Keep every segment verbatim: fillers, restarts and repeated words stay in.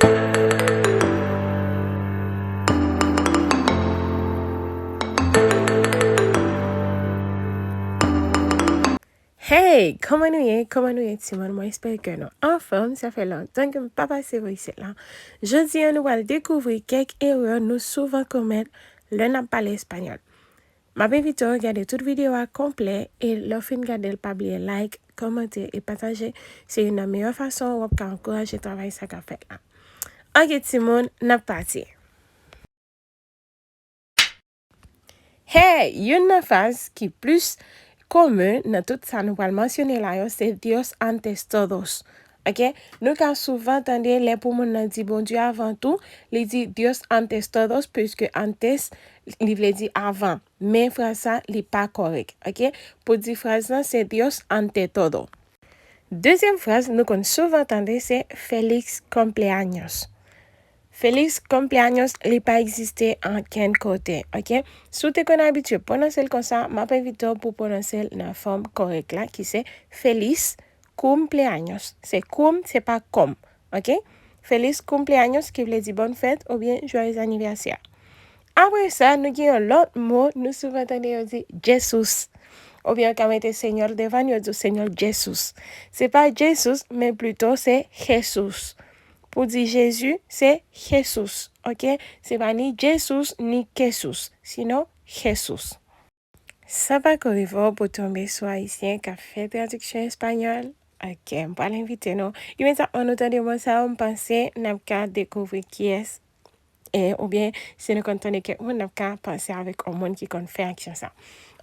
Hey, kòman nou ye? Kòman nou ye, timoun? Mwen espere ke nou anfòm. Sa fè lontan ke m pa pase bò isit la. Jodi a, nou pral dekouvri kèk erè nou souvan komèt lè n ap pale espanyòl. M ap envite w gade tout videyo a konplè, e lè w fin gade l, pa bliye like, kòmante e pataje. Se youn nan meyè fason w ap ka ankouraje travay sa k ap fèt la. Ok, timoun, n ap pati. Hey, youn nan fraz ki plis komen nan tout sa nou pral mansyone la yo, se Dios antes todos. Ok? Nou ka souvan tande lè pou moun nan di Bondye avan tou, li di Dios antes todos, puisque antes, li vle di avan. Men fraz sa, li pa kòrèk. Ok? Pou di fraz lan, se Dios ante todo. Dezyèm fraz nou konn souvan tande se Feliz cumpleaños. Feliz cumpleaños, li pa egziste ankenn kote, ok? Si w te konn abitye pwononse l konsa, m ap envite w pou w pwononse l nan fòm kòrèk la, ki se Feliz cumpleaños. Se cum, se pa com, ok? Feliz cumpleaños, ki vle di bòn fèt oubyen joyeux anniversaire. Apre sa, nou gen yon lòt mo, nou souvan tande yo di Jesus. Oubyen yo ka mete Señor devan, yo di Señor Jesus. Se pa Jesus, men plito se Jesus. Pou di Jezi, se Jesus, ok? Se pa ni Jesus, ni Kesus, sinon Jesus. Sa pa ko rive w pou tonbe sou Ayisyen k ap fè tradiksyon espanyòl. Ok, m pral envite nou. Imedyatman nou tande mo sa yo, m panse n ap ka dekouvri kiyès, e, oubyen si nou konn tande kèk moun, n ap ka panse avèk yon moun ki konn fè aksyon sa.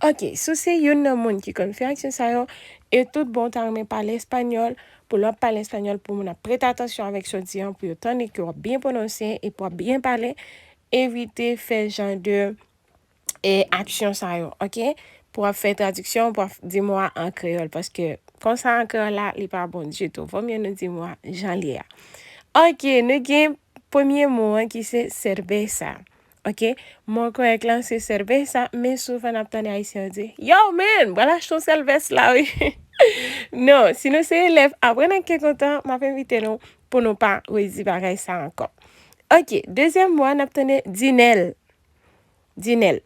Ok, si w se youn nan moun ki konn fè aksyon sa yo, e tout bon w ta renmen pale espanyòl, pou lè w ap pale espanyòl, pou moun ap prete atansyon avèk sa w di an, pou yo tande ke w ap byen pwononse e pou w ap byen pale, evite fè jan de e aksyon sa yo, ok? Pou w ap fè tradiksyon, pou w ap di mo a an kreyòl, paske konsa an kreyòl la, li pa bon ditou. Vò mye nou di mo a jan li ye a. Ok, nou gen premye mo an ki se cerveza. Ok? Mo kòrèk lan se cerveza, men souvan n ap tande Ayisyen yo di, "Yo, man, m pral achte yon sèlvès la, wi." Non, si nou se elèv, aprann ak kè kontan, m ap envite nou pou nou pa redi bagay sa ankò. Ok, dezyèm mo a, n ap tande dinèl. Dinèl.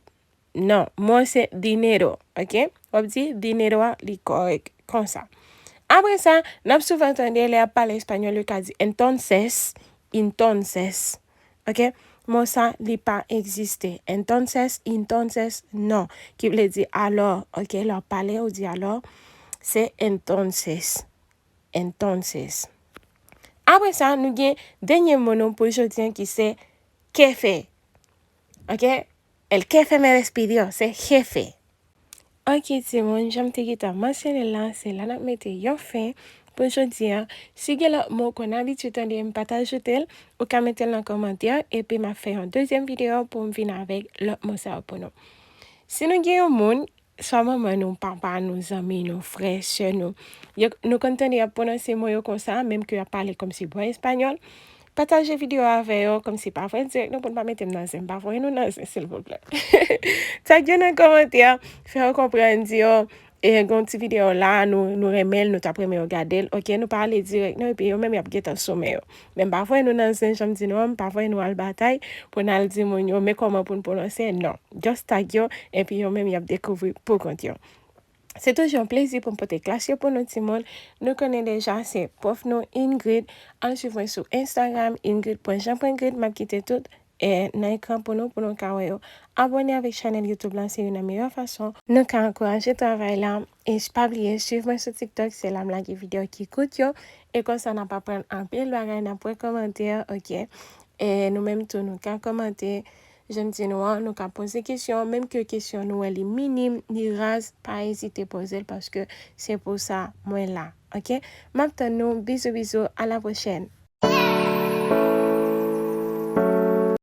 Non, mo se dinero, ok? W ap di dinero a, li kòrèk konsa. Apre sa, n ap souvan tande lè y ap pale espanyòl, yo ka di entonces, entonces, ok? Mo sa, li pa egziste. Entonces, entonces, non. Ki vle di alò, ok? Lè w ap pale, ou di alò, se entonces, entonces. Apre sa, nou gen dènye mo nou pou jodi an ki se kefe, ok? El jefe me despidió, se jefe. Ok, timoun, jan m te gentan mansyone l la, se la n ap mete yon fen pou jodi a. Si gen lòt mo ke w abitye tande m pa t ajoute l, ou ka mete l nan kòmantè, epi m ap fè yon dezyèm videyo pou m vin avèk lòt mo sa yo pou nou. Si nou gen yon moun, swa manman nou, papa nou, zanmi nou, frè, sè nou, yo, nou konn tande y ap pwononse mo yo konsa, menm ke y ap pale kòmsi bon espanyòl, pataje videyo a avè yo, kòmsi pa voye dirèk non, pou n pa mete m nan zen. Pa voye nou nan zen, silvouplè. Tag yo nan kòmantè, fè yo konprann, di yo, e, gen yon ti videyo la, nou, nou renmen l, nou t ap renmen yo gade l. Ok, nou pa ale dirèk non, epi yo menm y ap gentan sou men yo. Men pa voye nou nan zen, jan m di nou an, pa voye nou al batay pou n al di moun yo, men kòman pou n pwononse, non. Just tag yo, epi yo menm y ap dekouvri pou kont yo. Se toujou yon plezi pou m pote klas yo pou nou timoun. Nou konnen deja se pwòf nou Ingrid. Al swiv mwen sou Instagram, ingrid pwen jean pwen grid. M ap kite tout, e, nan ekran pou nou, pou nou ka wè yo. Abòne avèk chanèl YouTube la, se youn nan meyè fason nou ka ankouraje travay la. E pa bliye, swiv mwen sou TikTok, se la m lage videyo ki kout yo. E konsa n ap aprann anpil bagay, n ap wè kòmantè, ok? E nou menm tou, nou ka kòmante. Jan m di nou an, nou ka poze kesyon, menm ke kesyon nou wè li minim, li raz, pa ezite poze l paske se pou sa mwen la, ok? M ap tann nou, bizou bizou, a la pwochèn.